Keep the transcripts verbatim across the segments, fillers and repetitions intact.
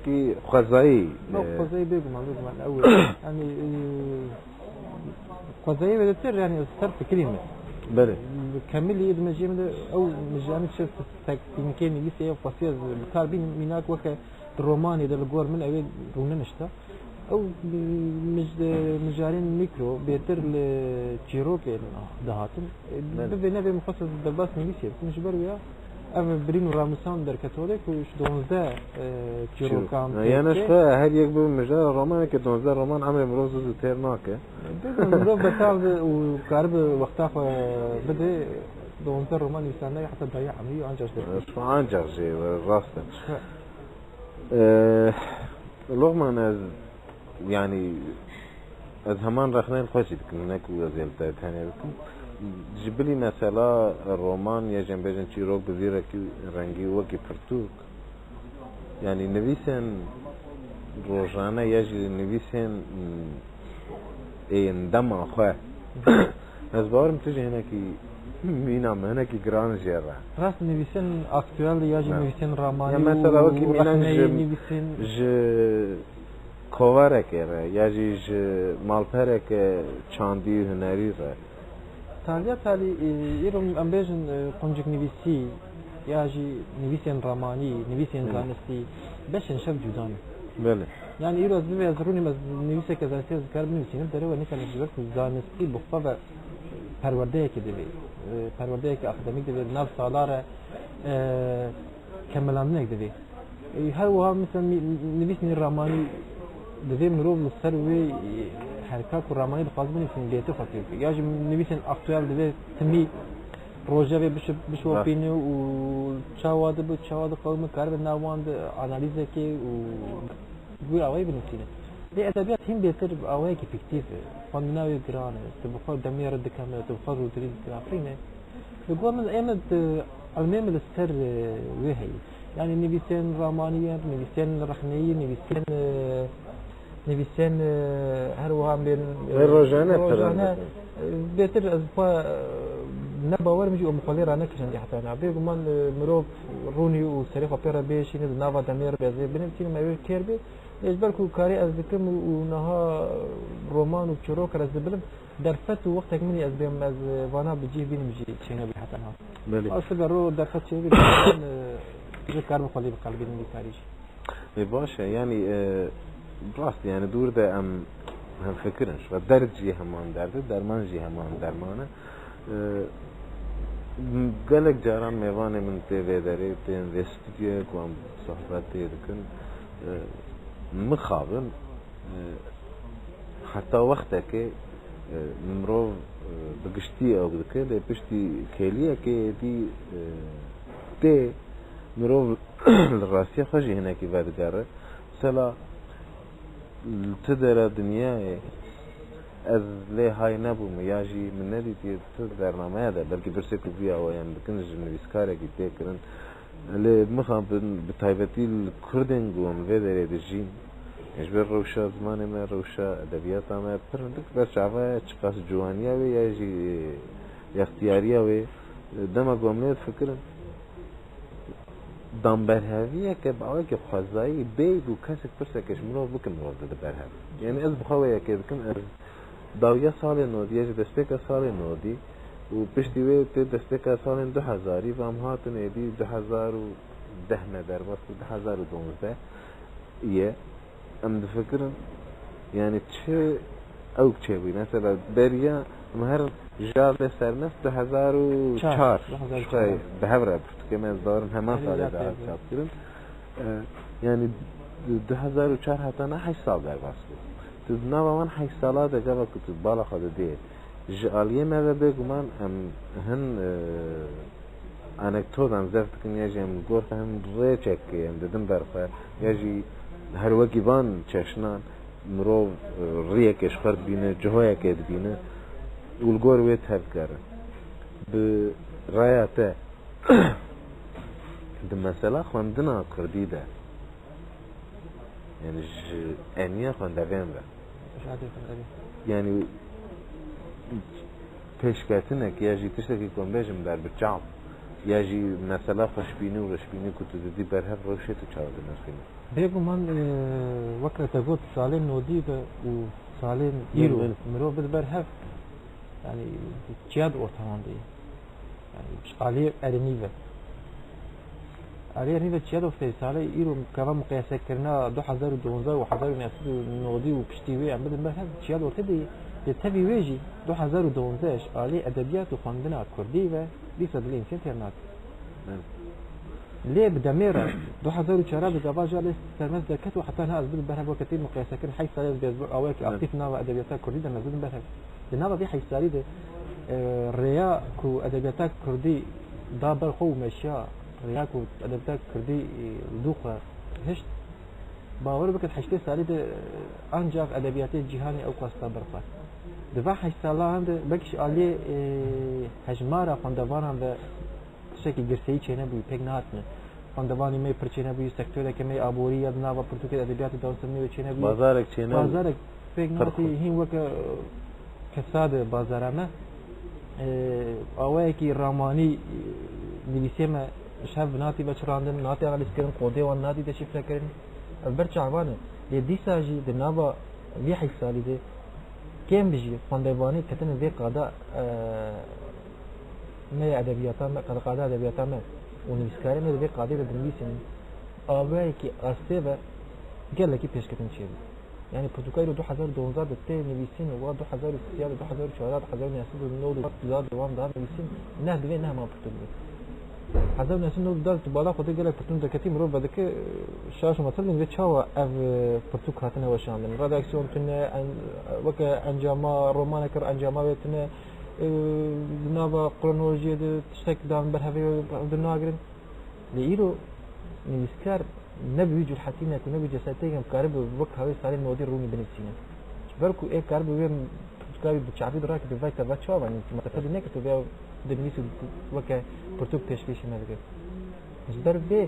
Kî xwezayî, No, e, xwezayî bêguman, bêguman. Ew, yani, e, xwezayî ve de tir, yani, ser fikirî me. Belê. Kemilî di mejiyê min de ew mijiyane çi teknîkê nivîsê ya xwesiya ez bi kar bînim, mînak weke di romanê de li gor min ew ê rûnenişta. Ew mij-, mijarên mîkro bêtir li çîrokê dihatin. Belê. Bivê nevê min xwest ez derbas nivîsê bikim. Ji ber wê ya ev birîn û ramûsan derketore ku ji donzdeh, e, çîrokan Çîrok. Pêk Yani tê. Ji xwe her yek bi mijara romaneke donzdeh roman emrê mirov zû zû têr nake. Bêguman mirov betal be û karibe wexta xwe bide, donzdeh roman nivîsandayê heta dawiya emrî ancak derkete. Ji xwe ancak jê rast e. Ji xwe. Ee, Loqman, ez, yani, ez heman rexneyên xwe jî dikim, ne ku ez ê li te tenê bikim. Ji bilî mesela roman ya jî em bêjin çîrok bi vî rekî-, rengî wekî pirtûk, yani nivîsên rojane ya jî nivîsên, mm, ên dema xwe. Ez bawerim tu jî hinekî mîna me, hinekî giran jê re. Rast nivîsên aktuel ya jî Ne. nivîsên ramanî Ya mesela û wekî mînak rexneyê ji, nivîsên ji kovarekê re ya jî ji malpereke çandî û hunerî re. Taliya talî, e, îro em bêjin, e, qunciknivîsî ya jî nivîsên ramanî, nivîsên Hı. zanistî beşên şev cuda ne. Belê. Yani îro ez bivê ez rûnîm ez nivîseke zanistî ez dikarim binivîsînim, derê we nikarim ji ber ku zanistî bi xwe ve perwerdeyekê divê, e, perwerdeyeke akademîk divê, di nav sala re, e, kemilandinek divê. E, her wiha mesela nî-, nivîsên ramanî divê mirov li ser wê, e, herka ku ramanî dixwaze binivîsîne bêtir xwe fêr bike. Ya jî nivîsên aktuel divê timî rojevê bişi-, bişopîne û çawa dibe, çawa diqewime, karibe nav wan de analîzekê û Bi wî awayî binivîsîne. Lê edebiyat hîn bêtir bi awayekî fîktîf e. Xwendina wê giran e. Tu bi xwe demê re dikeme, tu bi xwe rûdirî dikirafirîne. Li gor min ê min di, ewnê min li ser, e, wê heye. Yani nivîsên ramanî ye, nivîsên rexneyî, nivîsên, e, nivîsên, e, her wiha bên, e, Wê rojane rojane, pirin dikin. e, bêtir ez xwe, e, ne bawer im jî û min xwe lê ranekirin heta niha. Bêguman, e, mirov rûnî û serê xwe pê re bêşîne di nava demê re ez ê binivîsînim, ew ê kêr bê. Lê ji ber ku karê ez dikim û, û niha roman û çîrok ez dibilim, derfet û wextek min ê ez bêm, ez vana bi cih bînim jî çênebû heta niha. Belê. Aslında ro derfet çêbî, e, ji kar bi xwelî bi qelbînim bi karî jî. Ê, baş e, yani, e, rast, yani, dûr de em hemfikir in, ji xwe derd jî heman derd e, derman jî heman derman e. E, m-, gelek caran mêvanê min tê vê derê, tên vê stûdyoyê ku em sohbet tê dikin. E, mixabin, e, heta wextekê, e, mirov, e, bi giştî ew dike, lê piştî kêliyekê êdî, e, tê mirov li rastiya xwe jî hinekî vedigere. Mesela, li tu dera dinyayê ez lê hay nebûme ya jî min nedîtiye tu bernameya de, belkî pirsê ku vî awayan dikin ji nivîskarekî tê kirin. Lê mixabin bi taybetî li Kurdên ku em vê derê dijîn, ji ber rewşa zimanê me, rewşa edebiyata me pir hindik ber çava ye, çiqas ciwaniya wê ya jî, e, extiyariya wê, dema ku em lê difikirin, danberheviyeke bi awayekî xwezayî bê ku kesek pirseke ji mirov bike, mirov dide berhev. Yani ez bi xwe wê yekê dikim, ez dawiya salê nodî, ya jî destpêka salê nodî û piştî wê tê destpêka salên du hezarî ve em hatin êdî du hezar û deh me derbas kir, du hezar û duwazdeh ye. Em difikirin, yani çi ew çêbûyî? Mesela beriya em her ji alê serneft du hezar û çar, Çar, du hezar û çar. Ji xwe bi hev re pirtûkê me ez bawerim heman Erê salê ya de tê hat bi. çapkirin. E, yani du hezar û çar heta niha heşt sal derbas bû. Tu di nava wan heşt sala de gava ku tu bala xwe didê, ji aliyê me ve bêguman em hin, e, anekdotan zeft dikin ya jî em li gor xwe hin rêçekê em didin ber xwe ya jî her wekî van çeşnan mirov, e, riyekê ji xwe dibîne, cihoyekê dibîne û li gor wê tev digere. Bi raya te di mesela xwendina kurdî de, yani ji eniya xwendevên ve. Ji aliyê xwendevê. Yani pêşketinek ya jî tiştekî ku em bêjin berbiçav, Ya jî mesela xweşbînî û reşbînî ku tu didî berhev rewşê tu çawa dinirxînî? Bêguman, e, weke te got salên nodî de û salên Belê, îro belê. mirov bide berhev, yani çiya di orta wan de ye. Yani ji aliyê erênî ve. Aliyê erênî ve çiya di ortê salê îro kava muqeyesekirina du hezar û duwazdeh û hezar û neh sed û nodî û piştî wê em bidin berhev çiya di ortê de ye. Lê tevî wê jî du hezar û duwazdeh ji aliyê edebiyat û xwendina kurdî ve dîsa dilê însan têr nake. Lê bi demê re du hezar û çar de gava ji aliyê sermest derket û heta niha ez bidin berhev weke tê muqeyesekirin heyş salê ez bêzbû awayekî Evet. aktîf nava edebiyata kurdî de ez bidin berhev. Di nava vê heyş salî de, e, rêya ku edebiyata kurdî da ber xwe û meşiya, rêya ku edebiyata kurdî, e, li dû xwe hişt, bawer bikin heştê salî de, e, ancax edebiyatê cîhanê ew qas da ber xwe. Di va heyş salan de belkî ji aliyê, e, hejmara xwendevanan ve tiştekî girseyî çênebûyî, pêk nehatine. Xwendevanî me pir çênebûyî, sektoreke me aborî ya di nava pirtûkê edebiyatê dawî ser newê çênebûyî. Bazarek çêne Bazarek pêk Pir nehatî xurt. hîn weke kesade bazara me. E, awayekî ramanî, e, nivîsê me ji hev natî veçirandin, natî analîzkirin, kodê wan natî deşîfrekirin. Ev ber çavan e. Lê dîsa jî di nava vî heyş salî de kêm bijî xwendevanî ketine vê qada, e, me ya edebiyata me, qada edebiyata me û nivîskarê me di vê qadê de dinivîsînin. Awayekî astê ve gelekî pêşketin çêbû. Yani pirtûka îro du hezar û duwazdeh de tê nivîsîn û wa du hezar û sî de, du hezar û çar de, hezar û neh sed û nod û da de wan da nivîsîn neh divê neh man pirtûk bû. Hezar û neh sed û nod da tu bala xwe de gelek pirtûk deketî mirov vedike şaş û metir bin vê çawa ev, e, pirtûk hatine weşandin. Redaksiyon tune, en, weke encama romaneke encama wê tune, e, di nava kronolojiyê de tiştek dan ber hevê ew di nagirin. Lê îro nivîskar ne bi wî curhetî ne ku ne bi cesaretê em karibe wek havê salên nodî rûnî binivîsîne. Ji ber ku ê karibe wê pirtûka wî bi çavî de rakiribe, vay te va çawa va nivîsî, ma te fedî neke tu vê dinivîsî weke pirtûk pêşkêşî me dike. Ji ber vê,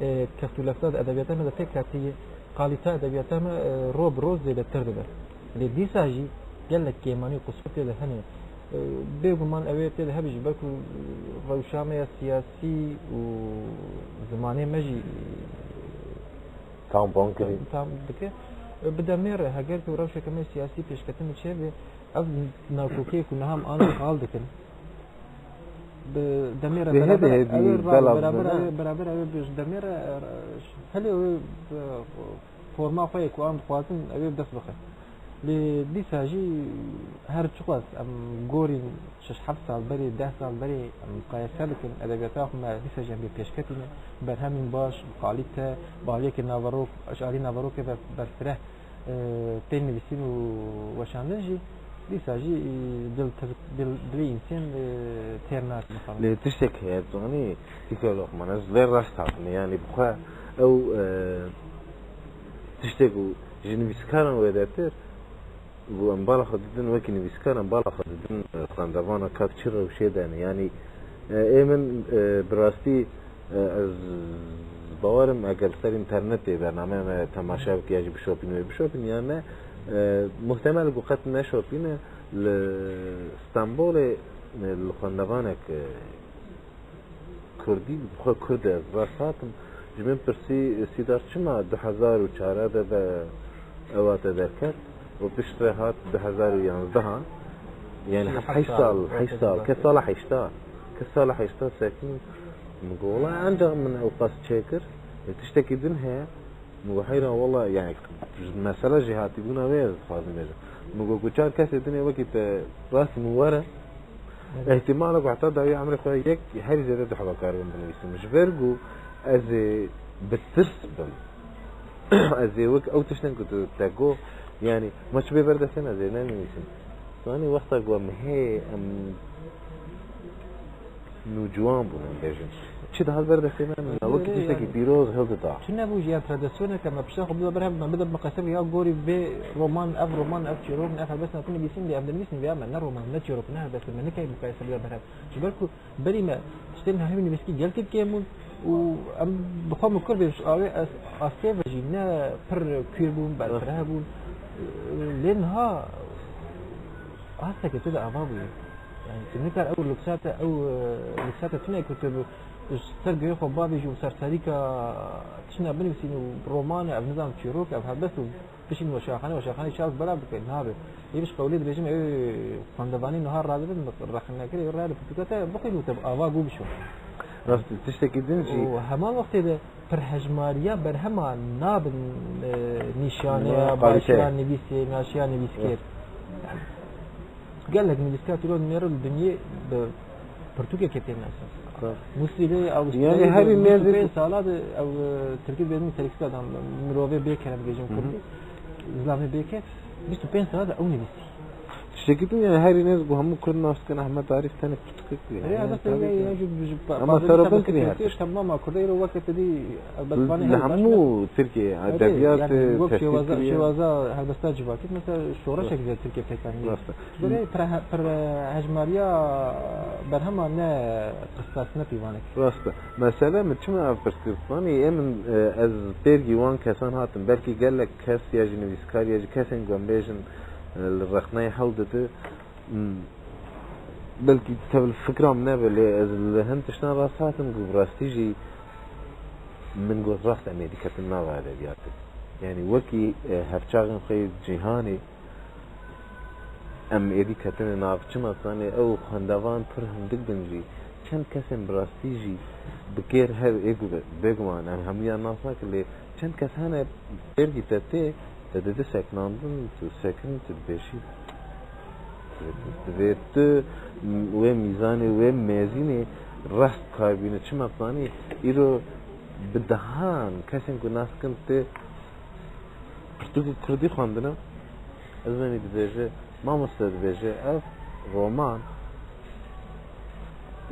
e, keft û lefta di edebiyata me de pêk hatiye, kalîteya edebiyata me, e, roj bi roj zêdetir dibe. Lê dîsa jî gelek kêmanî û qusûr tê de hene. E, bêguman ew ê tê de hebe jî, belkû rewşa me ya siyasî û zimanê me jî Tampon kirî. tam dike. E, bi demê re, heger ku rewşeke me siyasî pêşketin çêbe, ev nakokeyê ku niha em ana qal dikin, bi demê re Bi beraber hêdî hêdî ew ê ra-, belav beraber bûne. Ew ê beraber ew ê bi ji demê re, e, helê ew ê bi forma xwe yê ku an dixwazin ew ê bi dest bixe. Lê dîsa jî her çiqas em gorîn şeş heft sal berê, deh sal berê em muqayese bikin edebiyata xwe me dîsa jî em bê pêşketî ne. Berhemên baş, bi kalîte, bi aliyekê naverok, ji alî naverokê ve berfireh, e, tên nivîsîn û weşandin jî dîsa jî, e, dil tir-, dil, dilê însên, e, têr nake. Lê tiştek heye, zanî, Dîka Lokman, ez vê rast hatime, yanî bi xwe ew, e, tiştek û ji nivîskaran wêdetir, ku em bala xwe didin wekî nivîskar, em bala xwe didin, e, xwendevana ka di çi rewşê de ne. Yanî, e, ê min, e, bi rastî, e, ez bawer im eger ser înternetê bernameya me temaşe bike ya jî bişopîne wê bişopîne ya ne, e, muhtemel ku qet neşopîne, li Stenbolê, e, li xwendevanek, e, Kurdî, bi xwe Kurd e, ez rast hatim. Ji min pirsî, Sîdar, çima du hezar û çar de ve ewa te derket û piştre hat du hezar û yanzdeh? Yani Şî heşt heşt sal, sal, heşt sal, heşt sal. Kes sala heşta, kes sala heşta sekîn. Min got, wela ancak min ew qas çêkir. E, tiştekî din heye. Min got, heyran, wela, yani, mesela jêhatîbûna wê ez dixwazim bêjim. Min got, ku çar kesê dinê wekî te rastî min were, Evet. Îhtimal e ku heta dawî emrê xwe yek herî zêde dixwe karibim binivîsim. Ji ber ku ez ê bi tirs bim. Ez ê wek ew tiştên ku tu te got, yani, ma çi bê ber destê me ez ê nenivîsim. Zanî wexta ku em hê, em nûciwan bûn, em bêjin. Çi dihat ber destê me, min wekî tiştekî pîroz hildida. Tune bû jî, ya tradisyoneke me pişta xwe bibe ber hev, me bide miqeser ya gorî vê roman, ev roman, ev çîrok, ev helbest me binivîsîn, lê em dinivîsîn vêya me, ne roman, ne çîrok, ne helbest me, nikayî miqeser bibe ber hev. Ji ber ku berî me tiştên hevî nivîskî gelkî kêm bûn û em bi xwe min kir bê ji awê ez astê ve jî ne pir kûr bûn, berfireh bûn. Lê niha asteke tê de ava bûye. Yani tu nikar ew luksate, ew, e, luksate tune ku tu bi, ser guhê xwe bavêjî û ser serîka tiştine binivîsînî û roman e, ev nizam çîrok e, ev helbest û bişîn weşaxane, weşaxanê çav belav bike, nabe. Ê bi ji qewlê dibêjim, ew xwendevanî niha radibin, rexne nekir, ew raya li pirtûka te bixwîn û te bi ava gû bişo. Rast e, tiştekî din jî. Û heman wextê de pirhejmariya berhema nabin, e, nîşaneya, ya, baş ya nivîsê, naşiya nivîskêr. Rast. Yani, gelek nivîskar tîro dinêrin, dinyê bi pirtûkekê tê nasa. Rast. Mûsîlê, ew Yani, herî nêzik bîst û pênc sala de ew, e, tirkî dibêjin serîkî adam, mirovê bê kerem dibêjin Hı hı. kurdî. Zilamê bê kef, bîst û pênc sala de ew nivîsî. Tiştekî din, yani, herî nêz ku hemû Kurd nas dikin, Ehmed Arîf tenê pirtûkek bû, yani. Erê, Yani, helbet, tabii ya, ki. ya, ji, ji, Ama ba-, serokên baş tirî her tişt. Tamam, Kurda îro weke te dî, helbet, Li, vanê li her baş hemû ne- Tirkiye, Erê, edebiyat, yani, wek tesîr şêwaza, kiriye. şêwaza helbesta civakî, mesela, şoreşek Rast. Ji Tirkiye pêk anî. Rast. Belê pir-, pir-, hejmariya berhema ne qistas, ne pîvanek. Rast e. Mesele min çima ev pirs kir? Zanî, ê min, e, ez pêrgî wan kesan hatim. Belkî gelek kes ya jî nivîskar ya jî kesên ku em bêjin, e, li rexneyê hewl didi. Hmm. Belkî tev li fikra min nebe, lê ez li hin tiştan rast hatim ku bi rastî jî min got, rast em êdî ketin nava edebiyatê. Yani wekî, e, hevçaxên xwe yê cîhanê em êdî ketine nav. Çima zanê ew xwendevan pir hindik bin jî, çend kesên bi rastî jî bi kêr hev ê ku be-, bêguman em hemûyan nas nakin, lê çend kes hene pêrgî te tê, te didi seknandin, tu sekinî, tu dibêjî. Divê tu wê mîzanê, wê mêzînê rast karibîne. Çima zanî îro bi dehan kesên ku nas dikin tê pirtûkê kurdî xwendine. Ez venî dibêje, mamoste dibêje, ev roman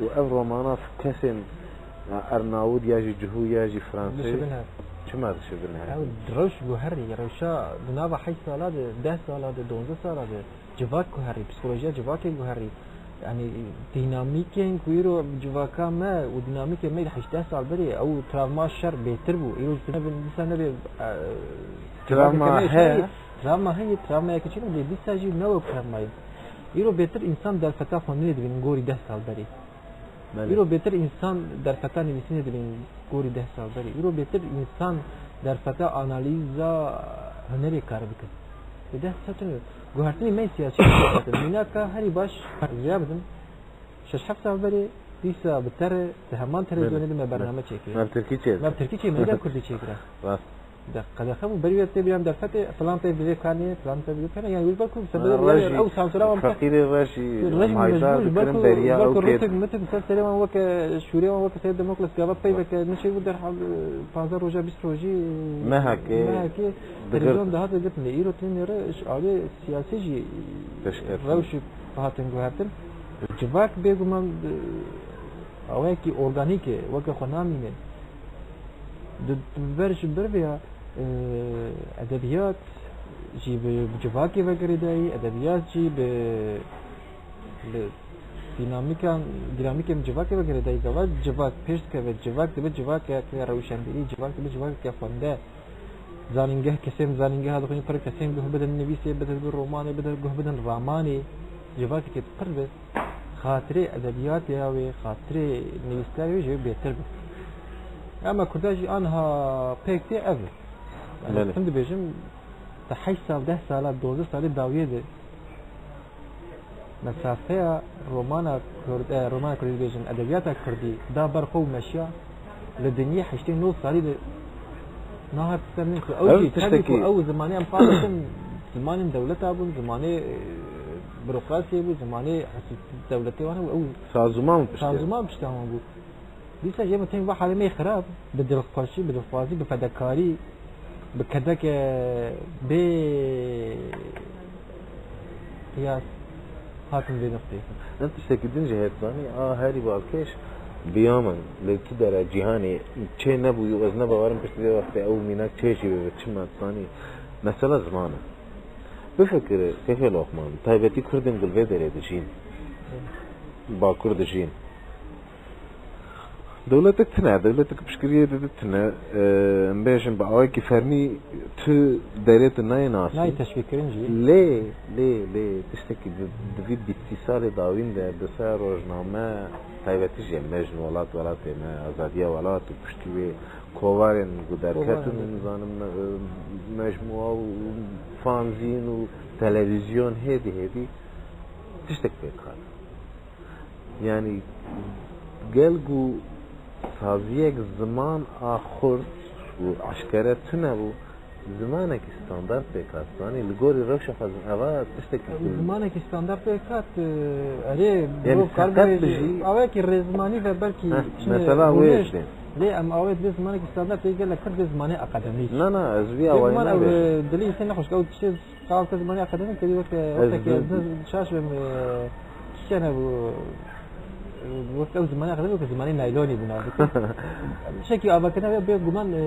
û ev romana kesên, ya, Ernawid ya jî Cihû ya jî Fransê Dişibin hev. çima dişibin hev? Ew rewş guherî, rewşa di nava heşt sala de, deh sala de, duwazdeh sala de civak guherî, psîkolojiya civakê guherî. Yani dînamîkên ku îro civaka me û dînamîkê me heşteh sal berê ew travma şer bêtir bû. Îro ji tu nebin, dîsa nebê, e, Travma civakeke me heye. şerî, travma heye, travmayeke çi ne, lê dîsa jî ne wek travmayê. Îro bêtir însan derfeta xwendinê dibînin gorî deh sal berê. Belê. Îro bêtir însan derfeta nivîsînê dibînin gorî deh sal berê. Îro bêtir însan derfeta analîza hunerê kar bike. Lê deh sal tune guhertinê me siyasî diketin. Mînaka herî baş ez vêya bidim. Şeş heft sal berê dîsa bi te re, di heman Belê. televîzyonê de me Belê. bername çêkirî. Me bi tirkî çêkir. Me bi tirkî çêkir, me ne kurdî çêkire. Rast. De qedexe bû, berî wê tê bîran derfetê, filan tê vê kanê, filan tê vê kanê. Yani wî ber ku sebebê Rejî, were ew sansura wan pir. Feqîrê rejî, Rejî em hayda mecbûr, dikirin, belku, beriya belku ew kêt. Rûtik mitik ser serê wan weke şûrê wan weke Seyid Demokrat gava peyveke neçê bû derhal, e, panzdeh roja bîst rojî, Mehekê mehekê digir. televîzyon dihate girtin. Lê îro tê nêre ji alê siyasî jî Pêşketin. rewş hatin guhertin. Civak bêguman, e, awayekî organîk e, weke xwe namîne. Di, di ber ji ber vê ya, e, edebiyat jî bi, bi civakê ve girêdayî, edebiyat jî bi, bi dînamîkan, dînamîkên civakê ve girêdayî. Gava civak pêş dikeve, civak dibe civakeke rewşenbîrî, civak dibe civakeke xwende. Zanîngeh, kesên zanîngeha dixwînin, pir kesên guh bidin nivîsê, bidin bi romanê, bidin guh bidin ramanê. Civakeke pir bi xatirê edebiyatê ya wê, xatirê nivîskarê wê jê bêtir bi. Ama Kurda jî anha pêk tê ev e. Yani Belê. Tim dibêjim, te heşt sal, deh sala, dozdeh salê dawiyê de mesafeya romana Kurd, e, romana Kurdî dibêjin, edebiyata Kurdî da ber xwe û meşiya li dinyê heştê nod salî de nahat ser nîn ku ew Ev jî tevî ku tiştekî ew zimanê em parastin, zimanên dewleta bûn, zimanê, e, burokrasiyê bû, zimanê dewletê wan bû, ew Sazûman piştê. sazûman pişta wan bû. Dîsa jê me tên va halê me xirab, bi dilxweşî, bi dilxwazî, bi fedekarî, bi kedeke bê qiyas hatin vê noqteyê. Em tiştekî din jî hêt zanî, a herî balkêş biya min, li tu dera cîhanê çê nebûyî û ez ne bawerim piştî vê wextê ew mînak çê jî bibe, çima zanî? Mesela ziman e. Bifikire, kekê Lokman, taybetî Kurdên ku li vê derê dijîn, Bakur dijîn. Dewletek tune, dewletek piştgiriyê dide tune. Em bêjin bi awekî fermî tu derê tu nayê nasî. Nayê teşvîqkirin jî. Lê, lê, lê tiştekî di, di vî bîst sî salê dawîn de bi ser rojname, taybetî jî em bêjin welat, welatê me, azadiya welat û piştî wê kovarên ku derketin, Kovarên. Nizanim, mecmûa û fanzîn û televîzyon hêdî hêdî tiştek pêk hat. Yanî gel ku saziyek ziman a xurt û eşkere tune bû, zimanekî standart pêk hat. Zanî li gorî rewşa xwe zim-, eva tiştekî ku Zimanekî standart pêk hat, e, erê, Yanî mirov kar seqet bibêje, bijî. Awekî rêzimanî ve belkî Heh, çi mesela wê rûnişt, işte. Lê em awê divê zimanekî standart pêk gelek kurd vê zimanê akademîk. Na, na, ez vî Vê awayî ziman ew, nabêjim. E, dilê însanê nexweş, ew tiştê Qal te zimanê akademîk tedî weke, Weke ez ez di- ne şaş bim, e, kî kene bû, e, wek ew zimanê akademîk weke zimanê naylonî bû navê. Şekî avakirina vê bê guman, e,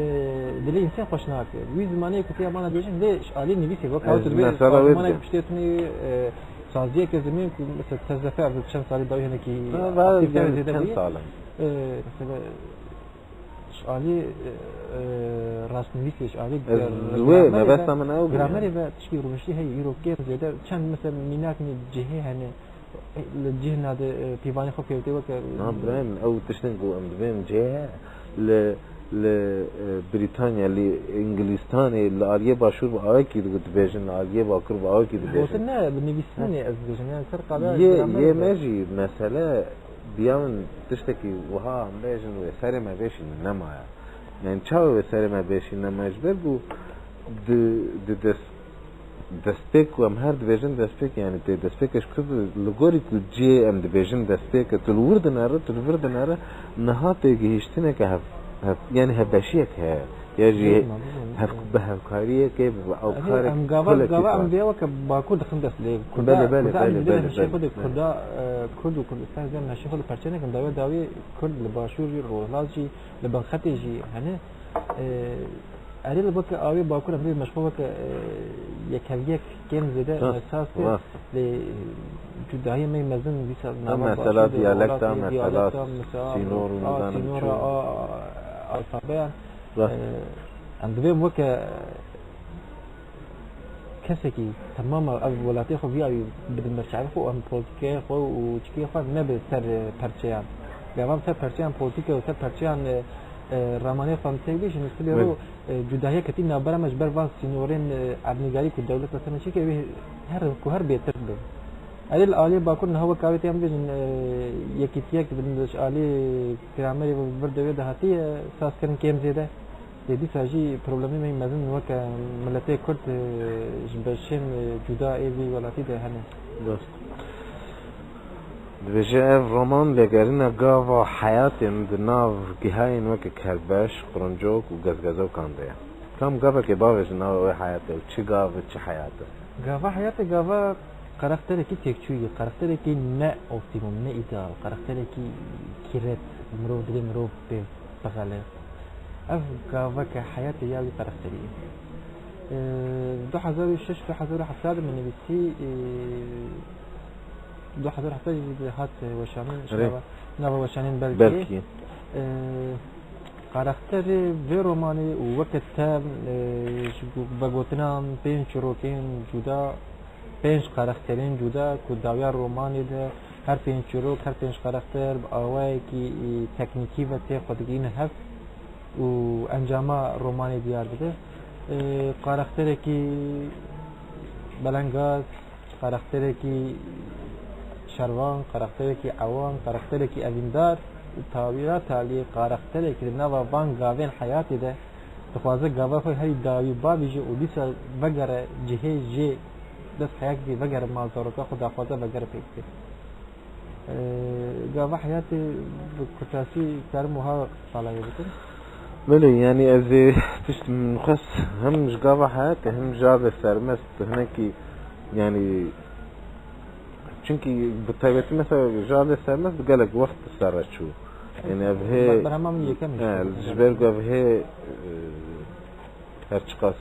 dilê însan xweş nake. Wî zimanê ku tê emana dibêjin, lê ji alî nivîsê wek Ez hawt dibê mesela wê zimanê dikim. Piştê tunî, e, saziyeke zimên ku mesela tezdefe ev çend salî dawî hinekî Ha, va- aktîfte yani zêde çend bûye. Sal in. E, mesela Ji alî, e, e, rastnivîsê, ji alî Ez ger-, wê gramerê mebesta ve, min ew bû gramerê yani. Ve tişkî rûniştî heye, îro kêm zêde çend mesela mînak mî cihê hene, e, li cih nade, e, pîvanê xwe fêwtê weke, Na, birayê min, ew tiştin ku em dibêm cihê heye, li, li, e, Brîtanya, li Îngilîstanê, li aliyê başûr bi awekî di-, dibêjin, li aliyê bakur bi awekî dibêjin. Gotin ne, bi nivîsînê ez dibêjim, yani ser qada Yê, yê gramerê me ve. Jî mesele Diya min tiştekî wiha em bêjin wê serê me bêşînin nemaye. Yani çawa wê serê me bêşînin nemaye? Ji ber ku di, di dest, destpêk ku em her dibêjin destpêk, yani tê destpêk ji ku li gorî ku cihê em dibêjin destpêk e, tu li wir dinere, tu li vir dinere, niha tê gihîştineke hev, hev, yani hevbeşiyek heye. Ya jî Bilmem, bilmem, hev-, bilmem. Bi hevkariyekê, bi Erê, ewkarek em gava, kulekî gava em xwe. Vê weke Bakur dixin dest lê Kurda, Belê, belê, Kurda em belê, dibêjin belê, meşê belê, xwe de belê. Kurda, e, Kurd û Kurdistan zê meşê xwe de perçe nekin. Dawe dawê Kurd li Başûr jî, Rojhilat jî, li Binxetê jî hene. E, erê li weke awê Bakur em dibê meşxwe weke, e, yekheviyek kêm zêde Rast, esas e. Rast. Lê, e, cudahiyê me mezin dîsa Em nava mesela Başûr de, diyalekta, Rojhilat, mesela diyalekta, mesela, sînor û a, nizanim sînora, çi. A, alfabeyan. Rast. E, em divê weke kesekî temama ev welatê xwe vî awî bidin ber çavê xwe û em polîtîkeyê xwe û çikê xwe nebe ser, e, perçeyan. Gava em ser perçeyan polîtîke û ser perçeyan, e, e, ramanê xwe em têk bêjin, sibê Wê. Ro, e, cudahiyek ketî navbera me ji ber van sînorên, e, erdnîgarî ku dewlet li ser me çêkir, wê her ku her bêtir be. Erê li aliyê Bakur niha wek awê tê em bêjin, e, yekîtiyek dibin ji aliyê gramerê ve vir de wê de hatiye sazkirin kêm zêde. Lê dîsa jî problemê me mezin weke miletê Kurd, e, ji beşên, e, cuda ê vî welatî de hene. Rast. Dibêje ev roman lêgerîna gava heyatên di nav gihayên weke kelbeş, qirincok û gezgezokan de ye. Kam gavekê bavêje nava wê heyatê û çi gav e, çi heyat e? Gava heyatê gava karakterekî têkçûyî, karakterekî ne optîmum, ne îdeal, karakterekî kîret, mirov divê mirov pê bixele. Ev gaveke heyatê ya wî karakterî ye. Ee, du hezar û şeş, du hezar û heft de min nivîsî, ee, du hezar û heft jî hat weşanîn, Erê. Nava, nava weşanîn Belkî. Belkî. Ee, karakterê vê romanê û weke te, ee, ji vegotinan pênc çîrokên cuda, pênc karakterên cuda ku dawiya romanê de her pênc çîrok, her pênc karakter bi awayekî, e, teknîkî ve tê xwe digihîne hev û encama romanê diyar dibe. E, karakterekî belengaz, karakterekî şervan, karakterekî ewan, karakterekî evîndar û tawîra taliyê karakterekî di nava van gavên heyatê de dixwaze gava xwe herî dawî bavêje û dîsa vegere cihê jê dest heyek bî, vegere mal zaroka xwe daxwaze vegere pêk bê. Ee, gava heyatê bi kurtasî karim wiha qala wê bikim. Belê, yani ez ê tişt min xwest hem ji gava heyatê hem ji alê sermest hinekî, yani çunkî bi taybetî mesela ji alê sermest gelek wext bi ser re çû. Yani ev hê Berhema min yekem He, işte. Ji ber ku ev hê, e, her çiqas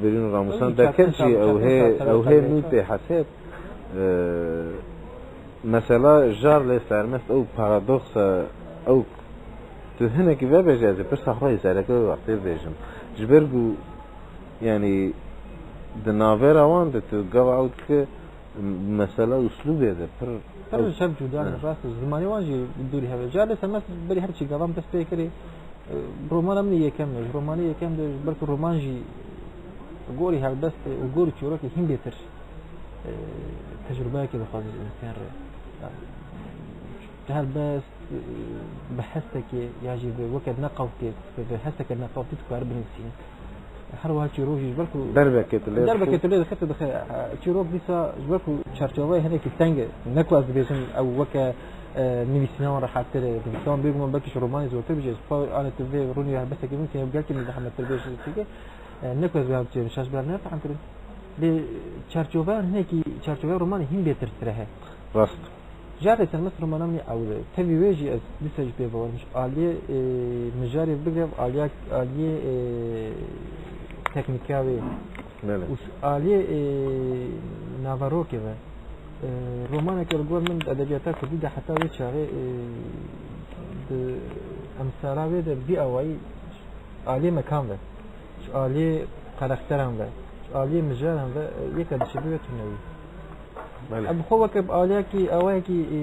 Birîn Ramûsan Ew derket çatin jî ew çatin hê, çatin ew hê çatin nû tê hesêt. E, mesela jar lê sermest ew paradoksa ew Tu hinekî vebêje, ez ê pirsa xwe yê sereke wê wextê bêjim. Ji ber ku, yanî, di navbera wan de tu gava ew dike, mesela uslûbê de pir Pir ew şev cuda ne, He. rast e. Zimanê wan jî dûrî hev e. Carê ser me berî her çî gavan dest pê kirê, e, romana min ê yekem e. Ji romanê yekem de, ji ber ku roman jî gorî helbest e û gorî çîrokê hîn bêtir, e, tecrubeyekê dixwaze ji însan re. Yanî, helbest, e, bi hestekê ya jî bi weke neqewtê, bi, bi heseke neqewtî dikare binivîsîne. Her wiha çîrok jî ji ber ku Derbekê tu lê derbekê dixî. tu lê dixî, tu dixî. Çîrok dîsa ji ber ku çarçoveyê hinekî teng e. Ne ku ez dibêjim ew weke, e, nivîsîna wan rehettir e. Nivîsîna wan bêguman belkî ji romanê zortir bije. Ji xwe anê tu vê rûnî helbestekê binivîsîne, gelkî min zehmettir bê ji têkê. E, ne ku ez wê hevdî şaş bira nefehm kirin. Lê çarçoveyan hinekî, çarçoveya romanê hîn bêtir tire he. Rast. Carê sermest romana min ê ewil e. Tevî wê jî ez dîsa jî pê bawer im. Ji aliyê, e, mijarê bigire, aliyê, aliyê, e, teknîka wê. Belê. Û ji aliyê, e, naverokê ve. E, romaneke li gor min edebiyata kurdî de heta wê çaxê, e, di emsala wê de bi vî awayî ji aliyê mekan ve, ji aliyê karakteran ve, ji aliyê mijaran ve, e, yeka dişibî wê tune wî. Belê. Ev bi xwe weke bi aliyekî, awayekî, e,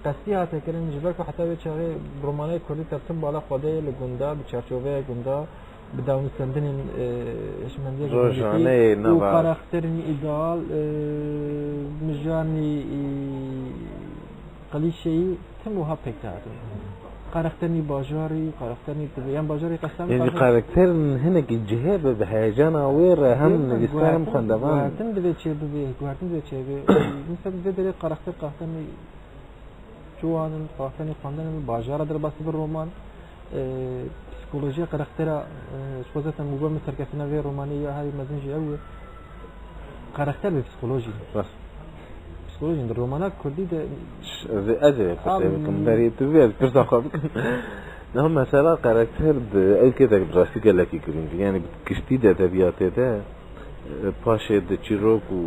qestî hate kirin, ji ber ku heta wê çaxê romanê kurdî tertib bala xwe de ye li gunda, bi çarçoveya gunda, bi dawnistendinên, e, hişmendiyê Rojaneyê û nava karakterên îdeal, e, mijanî, e, klîşeyî tim wiha pêk dihatin. Karakterên bajarî, karakterên yan bajarê qestan Ê, vî karakter- karakterên hinekî cihê bi, bi heyecana wê re hem Ê, nivîskar hem guhertin, xwendevan. Guhertin divê çê bibê, guhertin divê çê bibê. Mesela vê derê karakter, karakterên ciwan in, karakterên xwendin in, bajara derbasî bi roman. E, psikolojiya karaktera, e, ji xwe zaten mûber min serkeftina vê romanê ya herî mezin jî ew e. Karakter bi psikolojî. Rast. Psikolojî di romana kurdî de Ş-, ez ê, ez ê pirsê Am- bikim, berê tu vê, ez pirsa xwe bikim. Niha mesela karakter di ew kê de bi rastî gelekî girîng e. Yanî bi giştî de edebiyatê de, e, paşê di çîrok û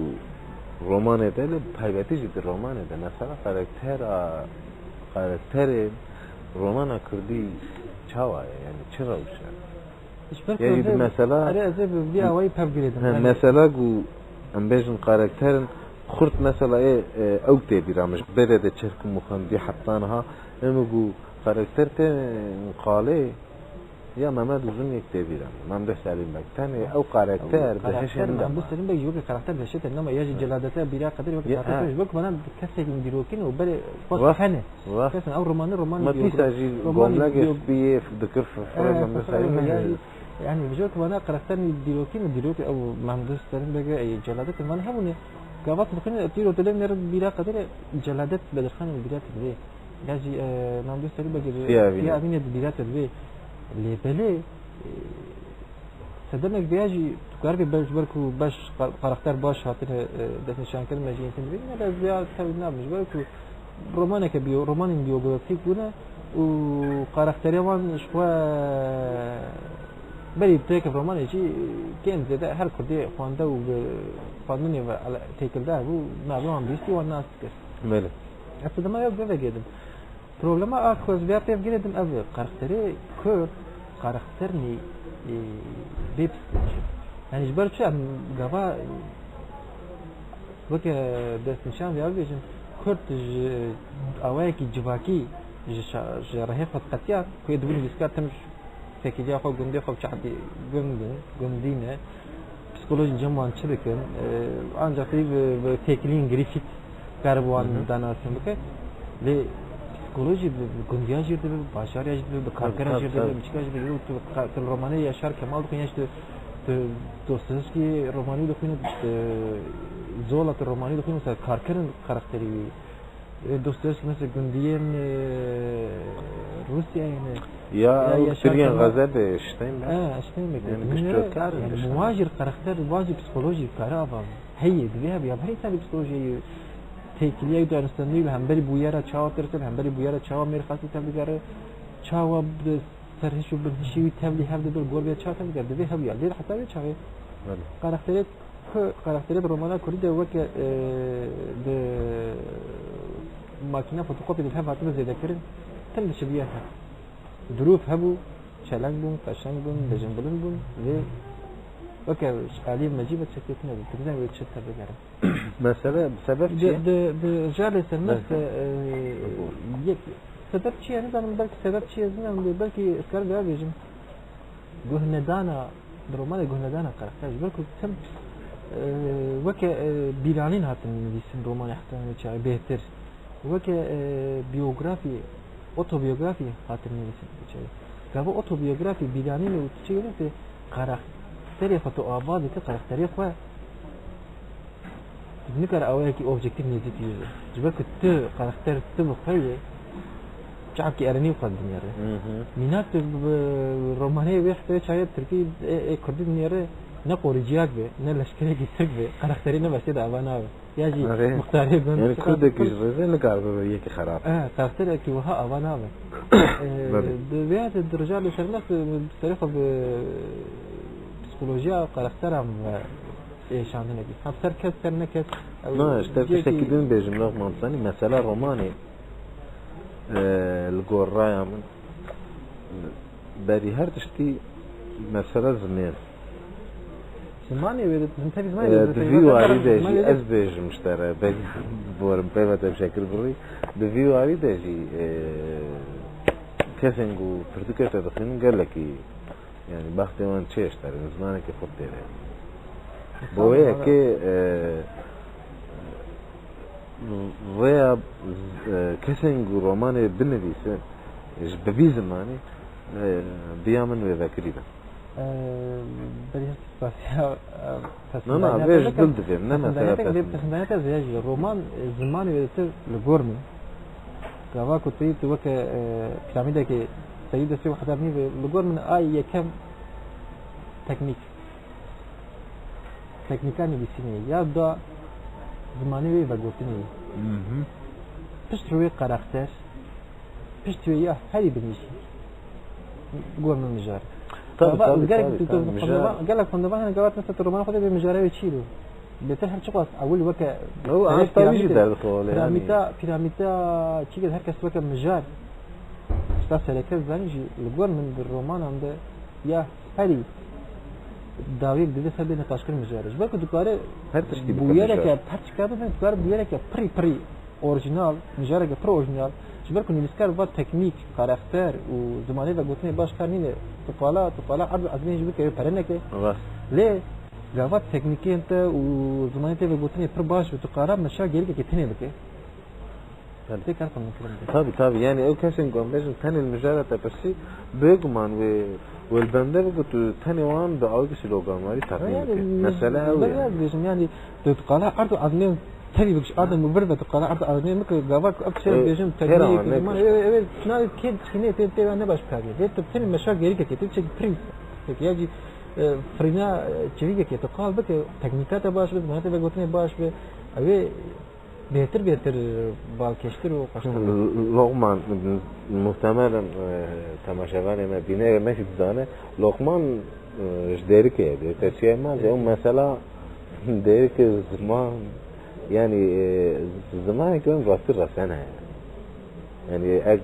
romanê de, lê bi taybetî jî di romanê de mesela karaktera, karakterê romana kurdî çawa ye? Yanî çi rewş e? Ji ber Ya, ku yê ez ê, mesela erê, ez ê bi vî awayî pev girêdim, He, belê. Mesela ku em bêjin karakterin xurt mesela ê, e, ew tê bîra min. Ji bê de çerkim û xwendî heta niha. Em ku karakter tê qalê ya Mehmet Uzun yek tê bîra min. Mehmet Selîm Beg. Tenê ew karakter Ew bi karakter hişê min de Mehmet ma. Selîm Beg ji wekî karakter dehşet e, nema ya jî He. celadeta bîra qederê wekî Ye, karakter he. ji ber ku bana kesek dîrokî ne û berê xwe Wah. hene. Wah. Kesin ew romanê, romanê Ma dîsa biyografî, jî romanê gomlege biyo- spiyê dikir f-, Eh, firê Mehmet Selîm Beg. Yani, yani, ji wekî vana karakterên dîrokî ne, dîrokî ew Mehmet Selîm Beg e, ey Celadet e, van hebûne. Gava tu dixwîne, tu îro dilê nêr bîra qederê Celadet Bedirxan ê bîra te divê. Ya jî, e, Mehmet Selîm Beg e, Siya Evînê. Siya Evînê di bîra te divê. Lê belê, e, sedemek vêya jî tu karibî ber, ji ber ku beş ka-, karakter baş hatine, e, destnîşankirin, me jî yekîn dibînin, lê ez vêya tevlî nabim, ji ber ku romaneke biyo-, romanên biyografîk bûne û karakterê wan ji xwe berî bi têkif romanê jî kêm zêde her kurdê xwende û bi xwendinê ve ele-, têkildar bû, navê wan bihîstî, wan nas dikir. Belê. Ez dema ya vevegêdim. Problema a ku ez vêya pêv girêdim ev e, karakterê kurd, karakterên, e, bê psîkolojî. Yani ji ber çi em gava, e, weke destnîşan vêya bibêjin, kurd ji awayekî civakî ji şa-, ji rihê xwe diqetiya, ku yê dibû nivîskar tim ji têkiliya xwe, gundê xwe bi çaxdî gund in, gundî ne. Psîkolojî cem wan çi dikin? E, ancak tabii bi, bi têkiliyên girîfît kare bi wan Hı hı. danasîn bike. Lê psîkolojî bi, bi gundiya jî dibe, bi bajariya jî dibe, bi karkera Tabii, jî dibe, tabii. bi çika jî dibe. Tu ka-, tu li romanê Yaşar Kemal dixwîne, tu, tu Dostoyevskî romanî dixwîne, tu Zola tu romanî dixwîne, mesela karkerin karakterî wî. E, Dostoyevskî mesela gundiyên, e, Rûsyayê ne. Ya, Ya ew Yaşar tiriyên Kemal. Xezebê Steinbeck. E, Steinbeck. Yani Yani, giştokar yani, dişan. Muhacir karakter, bazı psikolojî kare ava. Heye, divê hebe ya, her insanê psikolojiyê têkiliya wî danûstendî li hemberî bûyera çawa tirsin, hemberî bûyera çawa mêrxasî tevligere, çawa bi serhiş û binhişî wî tevlî hev dibir, gor vê çawa tevligere, divê hebe ya. Lê heta wê çaxê Belê. karakterê Ku karakterê di romana kurdî de weke, e, di makîna fotokopyê de hev hatibû zêdekirin, tim dişibiye hev. Durûf hebû, çeleng bûn, qeşeng bûn, bêjin bilind bûn, lê weke aliyê me jî ve çekê tune bû. Tu bizanî wê çi tevbigere. Mesele, sebeb çi Di, ye? di, di jalê sermest, Belki. e, Bor. yek, sebeb çi ye? Nizanim, belkî sebeb çi ye? Nizanim, belkî ez karim vêya bêjim. Guhnedana, di romanê guhnedana karakter ji ber ku tim, e, weke, e, bîranîn hatin nivîsin romanê heta wê çaxê bêhtir. Weke, e, biyografî, otobiyografî hatin nivîsin wê çaxê. Gava otobiyografî bîranîn û tu çi yêne tê karakterê xwe tu ava dike, karakterê xwe nikare awayekî objektîf nêzîk wî be. Ji ber ku tu karakter tu bi xwe yê, çavkî erenî xwe dinêre. Hı hı. Mînak tu bi romanê wê heta wê çaxê tirkî ê, ê kurdî dinêre, ne qorîciyak be, ne leşkerekî tirk be, karakterê ne beşê de ava nabe. Ya jî Erê. muxtarê bin. Yani kurdekî ji rêzê nikare bibe yekî xerab. E, karakterekî wiha ava nabe. E, Belê. di vê yadê di rija li ser nas, e, serê xwe bi psikolojiya karakteran ve êşandinekî. Hem ser kes, ser ne kes, ew Na, ji te cihekî tiştekî din bêjim, Lokman, zanî, mesela romanê, e, li gor raya min, berî her tiştî mesela zimên. Zimanê wê de, him tevî zimanê E, wê de, di tevî vî warî de jî zimanê wê de. ez bêjim ji te re, belkî borim pê ve te bi şekil birî. Di vî warî de jî, e, kesên ku pirtûkê te dixwînin gelekî Yani, baxtê wan çêşter in, zimanekî xurt tê de. Bo Sağ ol, vê yekê, e, rêya, e, kesên ku romanê binivîse, ji bi vî zimanî, e, biya min wê vekirî be. E, berî her tişt spasiya, e, Na, na, vê ji dil dibêm, ne mesele pesindayetê, pesindayetê zêde jî. Roman, e, zimanê wê ditir li gor min. Gava ku tu yî tu weke, e, piramîdekê seyî destê û hezar nîvê, li gor min a yekem teknîk. Teknîka nivîsînê ya da zimanê wê vegotinê. Hı hı. Pişt rûyê karakter, pişt wê ya herî binî jî. Li gor min mijar. Tabii, Gava tabii, gelek tabii, tu, tu tabii, xwendevan, mijar. gelek xwendevan hene gava tu mesela tu romana xwe de bê mijara wê çî dû. Bêtir her çiqas ewil weke Ew serê asta wî jî piramîdê, derdixwe wele, yani. piramîta, piramîta çi ke her kes weke mijar. Sta sereke zanî jî li gor min di romanan de ya herî dawiyek divê ser bê niqaşkirin mijarê. Ji ber ku dikare Her tiştî bike bûyereke, mijar. her çika bibe, dikare bûyereke pirî pirî orîjinal, mijareke pir orîjinal. Ji ber ku nivîskar va teknîk, karakter û zimanê vegotinê baş kar nîne, tu qala, tu qala erd û ezmên jî bike, wê pere neke. Rast. Lê gava teknîkên te û zimanê te vegotinê pir baş be, tu qala meşa gêrikekê tenê bike. Belê. Tê kar xwe min kirin be. Tabii, tabii. Yani ew kesên ku em bêjin tenê li mijara te pirsî, bêguman wê, wê li bende be ku tu tenê wan bi awekî sloganwarî teqdîm Yani, bikî. Mesele ew belê ye. ez bêjim, yani, tu qala erd û ezmên tevî bikiş, Adem û vir ve tu qala erd û ezmên bike, gava ku ev çi E, bêjim, tera teknîk, wan ziman, nekir. ev, ev, ev, na, ev kê dixîne, tê, tê ve ne baş karî. Vê tu tenê meşa gêrikekê, tu çek prî. Peki, ya jî, e, firîna, e, çivîkekê, tu qal bike, teknîka te baş be, zimanê te vegotinê baş be, ew ê bêhtir, bêhtir, e, balkêştir û xweştir be. Lokman, muhtemelen, e, temaşevanê me, bînerê me jî dizane, Lokman, e, ji Dêrikê ye, Dêrikê çiye ma, ew mesela Dêrikê ziman, yani, e, zimanekî wê rastî resene ye. Yani, ez,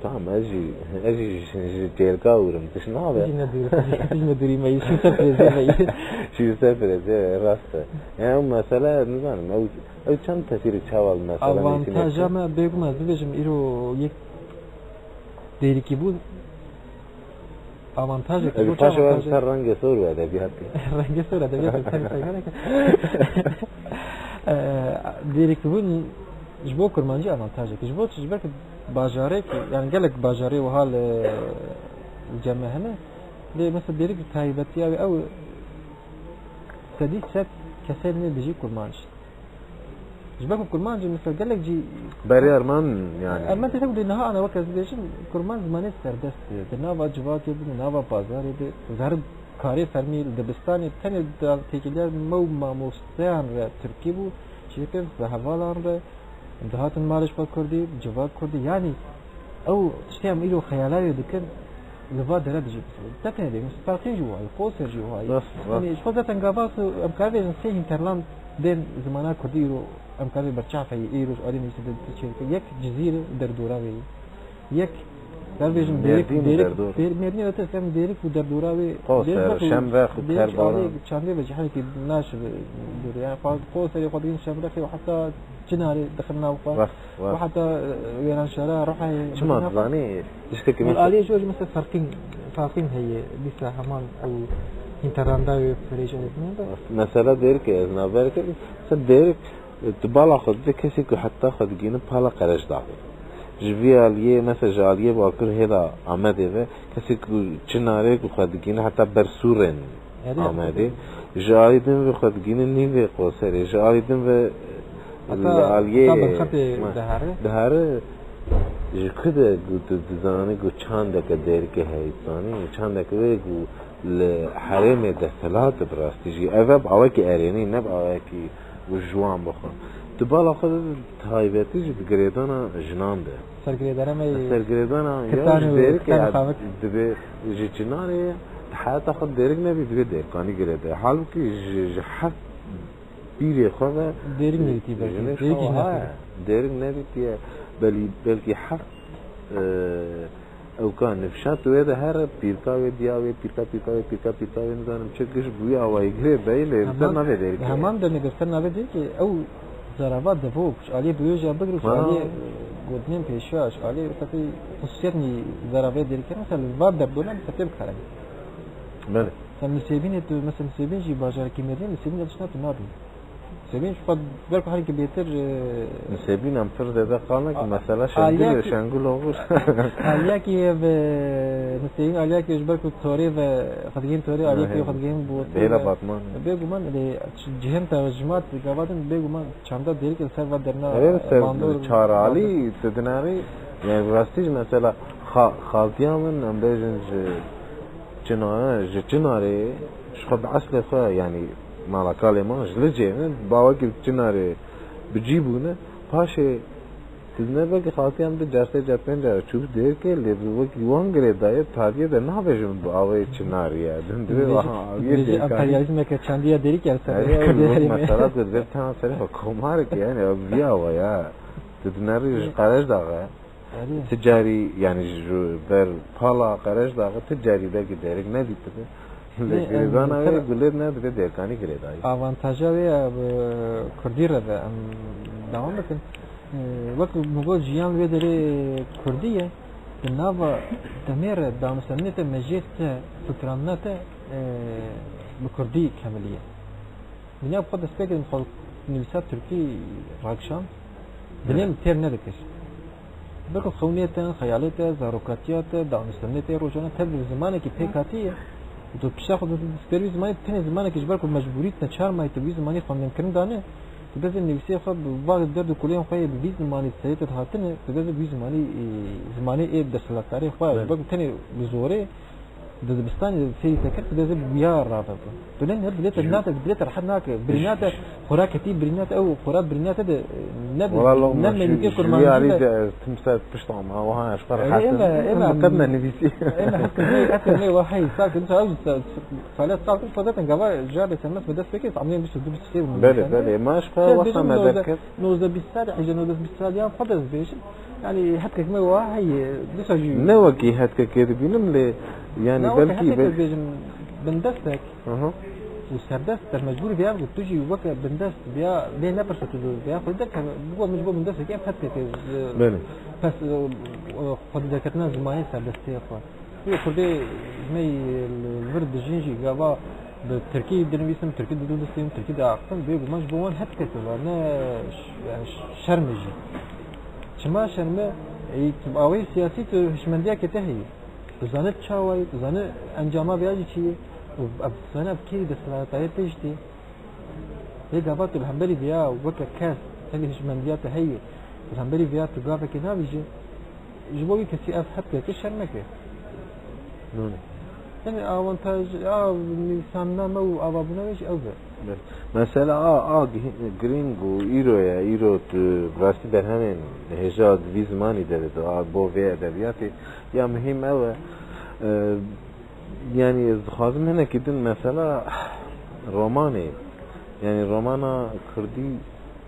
tamam, ez jî, ez jî ji, ji Dêrika wûrim, tişt nabe. Jî ne dûr, jî ne dûrî me yî, şî ser pêzê me yî. Şî ser pêzê, rast e. Yani, ew mesele, nizanim, ew, ew çend tesîrî çawa li mesela nivîsînê Avantaja me, bêguman, ez bibêjim, îro yek Dêrikîbûn avantajek, Ev ji bo çi paşê wan avantajek? ser rengê sor û edebiyatê. Rengê sor edebiyatê ser peymaneke. Eee, Dêrikîbûn ji bo kurmancî avantajek. Ji bo çi? Ji ber ku bajarek, yani gelek bajarê wiha li, li cem me hene. Lê mesela Dêrik taybetiya wê ew sedî sed kesên wê dijî kurmanc. Ji ber ku kurmancî, mesela, gelek cî Berê Erman, yani. Erman tê ku dê niha ana weke ez dibêjim, kurmanc zimanê serdest e. Di nava civakê de, di nava bazarê de, zerb karê fermî li dibistanê tenê da têkiliya me û mamosteyan re tirkî bû, çêkir bi hevalan re, dihatin malê ji xwe kurdî, civak kurdî, yani ew tiştê em îro xeyala wê dikin, li va dere dijî. Te tenê dê, Spartê jî wayî, Qoser jî wayî. Rast, rast. Yani, ji xwe zaten gava em karibêjin sê hinterland bên zimana kurdî îro em karibê berçav heye, îro ji alî nivîsê de çêdike. Yek Cizîr derdora wê ye. Yek Ser bêjim, Dêrik, Mêrdîn û Dêrik, Derdor. Dêr-, Mêrdîn ete sem Dêrik û Derdora wê, Qoser, Dêrik Şemrex û Dêrik Kerbalan. Alê çandê ve cihekî naşibe dûr. Yani xwe, Qoserê xwe digin Şemrexê û heta Çinarê dixin nav xwe. Wext, wext. Û heta, e, Wêranşehra, Rihayê Çima dixin nav xwe. Dizanî, tiştekî Û mesela aliyê jor jî mesela Serqîn, Serqîn heye, dîsa heman ew hînteranda wê perê jî ez nebe. Mesela Dêrikê ez navber kirim. Mesela Dêrik, e, tu bala xwe dide kesê ku heta xwe digihîne pala Qereşdaxê. Ji vî aliyê, mesela ji aliyê Bakur hêla Amedê ve, kesê ku Çinarê ku xwe digihîne heta ber sûrên Erê, Amedê. Ji alî din ve xwe digihîne nîvê Qoserê. Ji alî din ve Heta, li aliyê heta berxetê ma-, dihere. Dihere ji ku de ku tu dizanî ku çandeke Dêrikê heye, dizanî çandeke wê ku li herêmê desthilat e bi rastî jî. Ev e bi awekî erênî, ne bi awekî ku ji wan bixwe. Tu bala xwe de taybetî jî di girêdana jinan de. Sergirêdana me yê Sergirêdana ya Kitan ji û Dêrikê Kitan ya xavik. Dibe ji Çinarê ye, di heyata xwe Dêrik nebî, divê Dêrkanî girêdayê. Halbûkî ji, ji heft pîrê xwe ve Dêrik nedîtî belkî. Jinê Dêrik jî çawa ha, nedîtî. Dêrik nedîtiye. Belî, belkî heft, e, ewka nifşa tu wê de here pîrka wê diya wê, pîrka, pîrka wê, pîrka, pîrka wê, nizanim çi giş bûye awayî girê dayî lê li ser Heman, navê Dêrikê. Heman demê de ser navê Dêrikê ew zarava devo, ji aliyê Biyoja bigir, ji Ha. aliyê, e, Godinên Pêşiya, ji aliyê wekî xusûsiyetnî zaravê Dêrikê, mesela li va derdona bi xetê bikarin. Belê. Sen Nisêbînê tu, mesela Nisêbîn jî bajarekî Mêrdîn, Nisêbîn de tişna tu nabî. Nisêbîn ji xwe ber ku herî bêtir, e, Nisêbîn em pir zêde qal nekin, A-, mesela Şengul, aliyakî, Şengul oxir. Aliyakî ev, e, Nisêbîn aliyakî ji ber ku torê ve xwe digihên torê, aliyakî Ehe. xwe digihên bi Bêhla Batman. Bêguman, lê cihên te ji mat gava din bêguman çanda Dêrikê li ser va derna Ev ser bandor, çar alî, bandor. Tu dinarî, yani rastî jî mesela xa-, xaltiya min, em bêjin ji Çina-, ji Çinarê, ji xwe bi eslê xwe, yanî mala kalê me ji Licê ne, bawekî Çinarê bi cî bûne, paşê tu ne belkî xaltiya min du car, sê car, pênc car çû Dêrikê, lê bi wekî wan girêdayê, tadiyê de nabêjin bi awayê Çinarê ye. Din divê Dibêje, aha, awiyê dibêje Dêrkanî. Emperyalîzmeke çandî ya Dêrikê ser Erê, Dêrê me. Mesela tu divê tena serê xwe komarek yani, ev vî awa ya. Tu dinerî ji Qereşdax e. Erê. Ti carî, yani ji ber pala Qereşdaxê ti carî belkî Dêrik nedîtibe. Lê Lê, em, girêdana wê ser gulêt ne, divê Dêrkanî girêdayî. Avantaja wê ya bi Kurdî re ve em dewam bikin. E, wek min got, jiyan li wê derê Kurdî ye. Di nava demê re danûstendinê te, mejiyê te, fikiranina te, e, bi Kurdî kemilî ye. Dinya bi xwe destpêkê min xwe nivîsa tirkî rakişand. Dilê min têr nedikir. Belkî xewnê te, xeyalê te, zarokatiya te, danûstendinê te, rojane te bi zimanekî pêk hatiye. Û tu pişta xwe despêrî wî zimanê, tenê zimanekî ji ber ku mecbûrî neçar mayî tu wî zimanî xwendinkirin dane, tu destê nivîsê xwe bi va derd û kuleyên xwe yê bi vî zimanî serê te dihatine, tu destê bi wî zimanî, e, zimanê ê desthilatdarê xwe, Evet. ji ber ku tenê bi zorê, Di dibistanê de sêrî te kir, tu dê zê bi wiya rave bi. Tu ne, ne, dilê te nake, dilê te rehet nake. Birîna te xora ketî, birîna te ew xora birîna te de, ne bi, Wala loqma, ne ji, melîkê ji kurmancî wî alî de. De ez tim ser pişta me, wiha ez xwe Erê, rehet im. Ême, ême, Em bi qet em, nenivîsî. Ême hevkirî, hevkirî wahayî, sal kir, sal, sal, sal, sal, sal, sal, sal, sal, gava carê semmes me dest pê kir, amlên bîst û du bîst û sê bû Belê, nivîsandin. Belê, ma ez xwe Ser wexta bêjim me nozdeh, derket. Nozdeh bîst sal, heyja nozdeh bîst sal yan xwe dest bêjim. Yani hetkek me wa heye, dîsa jî Ne wekî hetkekê dibînim lê, yani Na wekî belkî hetkek be- ez bêjim, bindestek Aha. û serdest te mecbûr vêya ku tu jî weke bindest vêya lê nepirse tu vêya xwe derkeve, bu min ji bo bindestekê hetkek ez, e, Belê. pes, e, e, xwedî derketina zimanê serdestiyê xwe. Wê Kurdê me li vir dijîn jî gava bi tirkî dinivîsim, tirkî didildisim, tirkî diaxifim, bêguman ji bo wan hetkek va, ne ş-, yani ş-, şerm e jî. Çima şerm e? Ey, tu bi awayê siyasî tu hişmendiyeke te heye. Tu zanî çawa ye, tu zanî encama vêya jî çi ye. Û ev, tu zanî ev kê desthilatdayê pêş tê. Lê gava tu li hemberî vêya weke kes, tenê hişmendiya te heye, tu li hemberî vêya tu gavekê navêjî, ji bo wî kesî ev hetkeke şermek e. Nûne. Tenê avantaj a nivîsandina me û avabûna wê jî ew be. Be. Mesela a, a gi-, girîng û îro ye, îro tu bi rastî berhemên hêja di vî zimanî de, de, a, bo vê edebiyatê ya muhîm ew e. E, Yani ez dixwazim hinekî din mesela romanê, yani romana kurdî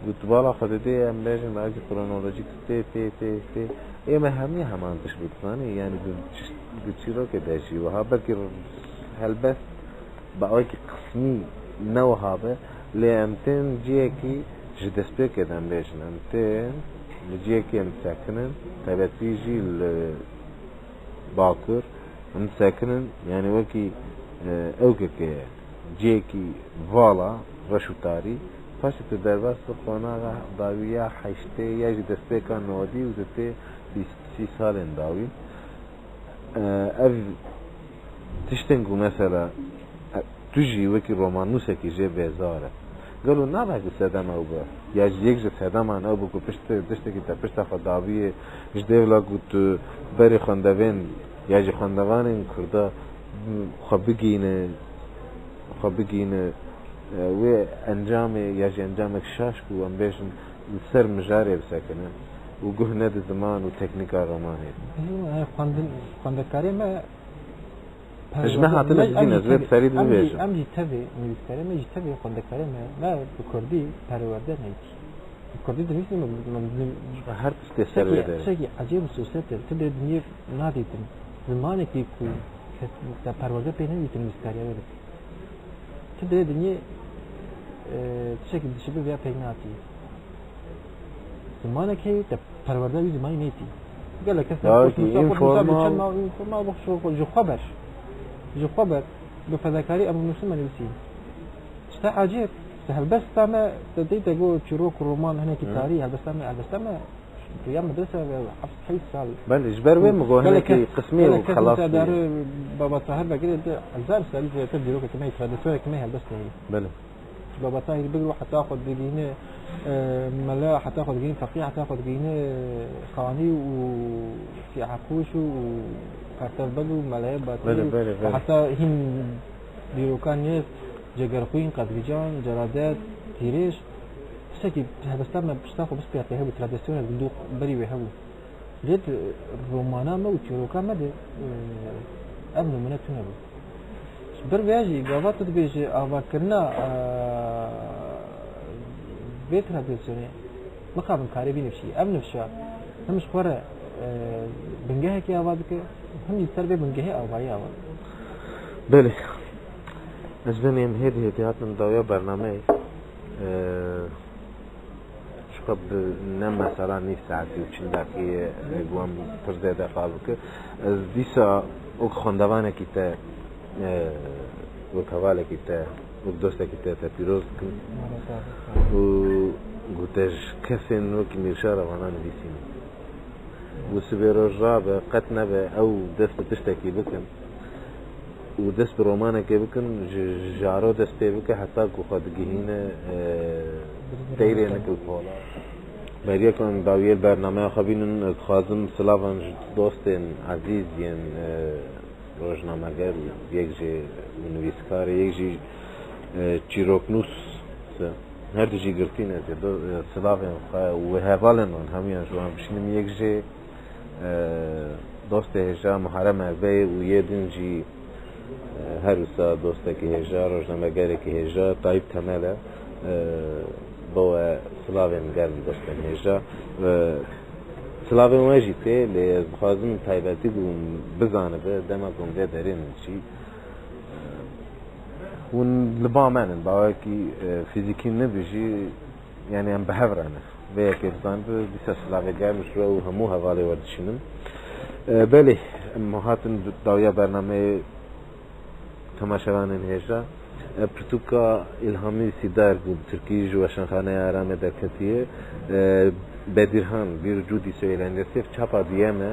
Got, bala xwe didê, em bêjin, belkî kronolojîk tê, tê, tê, tê. Ê me hemî heman tişt bû, dizanî? Yani di çi-, di çîrokê de jî wiha, belkî helbest bi awekî qismî ne wiha be, lê em tên ciyekî ji destpêkê de, em bêjin, em tên li ciyekî em disekinin, taybetî jî li Bakur, em disekinin, yani wekî, e, ewkeke ye, cihekî vala, reş û tarî, paşê tu derbas bi qonaxa dawî ya heştê ya jî destpêka nodî û di tê bîst sî salên dawî. E, ev tiştên ku mesela, e, tu jî wekî romannûsekî jê bêzar e. Gelo nabe ku sedema ew be? Ya jî yek ji sedeman ew be ku pişt, tiştekî te pişta xwe dabiyê ji dêvla ku tu berê xwendevên ya jî xwendevanên Kurda xwe bigihîne, xwe bigihîne, e, wê encamê ya jî encamek şaş ku em bêjin li ser mijarê bisekine û guh nede ziman û teknîka romanê. Hî, e, xwendin-, xwendekarê me Ji me hatine dizîn, ez vê bi serî dibêjim. Em jî tevê nivîskarê me, jî tevê xwendekarê me, me bi kurdî perwerde neytî. Bi kurdî dinivîsî me, me, me, her tiştê ser vê derê. Tiştekî ecêb û sosyete, tu dê dinyê nadîtin. Zimanekî ku kes, te perwerde pê nedîtin nivîskariya wê dike. Tu dê dinyê, e, tiştekî dişibe vêya pey nehatî. Zimanek heye, te perwerdeya wî zimanî neytî. Gelek kes ne, ya, xwe wekî nûsa, xwe nûsa, informal. Çend ma informal, bixş xwe, ji xwe ber. Ji xwe ber. Bi fedakarî em nûsin me nivîsî. Tişta ecêb, te helbesta me, te dey te got çîrok, roman, hinekî tarî, helbesta me, helbesta me, ya medrese ve heft heyt sal. Belê, ji ber wê min got, gelek hinekî kes, qismî gelek û kes xelas mesela bûye. Baba Tahir Begirê de hezar salî zêdetir dîrokeke me, tradisyoneke me helbest heye. Belê. Ji Baba Tahirî bigir û heta xwe digihîne, e, mela, heta xwe digihîne feqî, heta xwe digihîne, e, xanî û sîhepûş û, û pertev beg û meleyê batî. Belê, belê, û belê. Heta hîn dîrokan yê Cegerxwîn, Qedrîcan, Celadet, Tîrêj. Tiştekî helbesta me pişta xwe bispiyatiye hebû, tradisyonek li dû berî wê hebû. Lê di romana me û çîroka me de, e, ev nimûne tune bû. Ji ber vêya jî gava tu dibêjî avakirina, e, vê tradisyonê, mixabin karê vî nifşî. Ev nifşa him ji xwe re, e, bingehekê ava dike, him jî ser vê bingehê avayî ava dike. Belê. Ez benê em hêdî hêdî hatin dawiya bernameyê. E, Çiqa bi ne mesela nîv saetî û çil deqî ye, e, wan pir zêde qal bike. Ez dîsa wek xwendevanekî te, e, wek hevalekî te, wek dostekî te, te pîroz dikim. Û ku te ji kesên wekî Mîrşa re vana nivîsîne. Û sibê roj rabe, qet nebe, ew dest bi tiştekî bikin. û dest bi romanekê bikin, ji jaro dest pê bike heta ku xwe digihîne, e, teyrê nikil pola. Beriya ku em dawiyê bernameya xwe bînin, ez dixwazim silavan ji dostên ezîz yên, e, rojnameger, yek jî nivîskar e, yek jî, e, çîroknûs, her du jî girtî ne, e, silavên xwe û hevalên wan hemûyan ji wan bişînim, yek jê e, dostê hêja Muharrem Erbey û yê din jî, e, her wisa dostekî hêja, rojnamegerekî hêja, Tayîp Temel e. E, bo we silavên germ dostên hêja. E, silavên we jî tê, lê ez dixwazim taybetî ku hûn bizanibe, dema ku hûn vê derê min çî, hûn li ba me nin, bawekî, e, fîzîkî nibe jî, yani em bi hev re ne. Vê yekê bizanibe, dîsa silavê germ ji we û hemû hevalê we dişînim. E, belê, em hatin dawiya bernameyê temaşevanên hêja. E, pirtûka Îlhamî Sîdar ku bi tirkî ji Weşanxaneya Aramê derketiye. E, Bedirhan, Bir Cudi Söylenir, sêv çapa duyem e.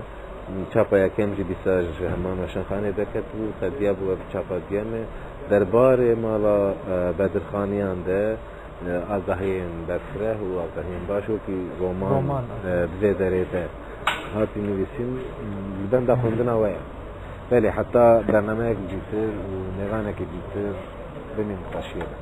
Çapa yekem jî dîsa ji heman Weşanxanê derketibû, qediya bû ev çapa duyem e. Derbarê mala, e, Bedirxaniyan de, e, agahiyên berfireh û agahiyên baş wekî roman, roman, e, di vê derê de hatî nivîsîn, li benda xwendina we ye. Belê, heta bernameyek dîtir û mêvanekî dîtir bimînin xweşiyê de.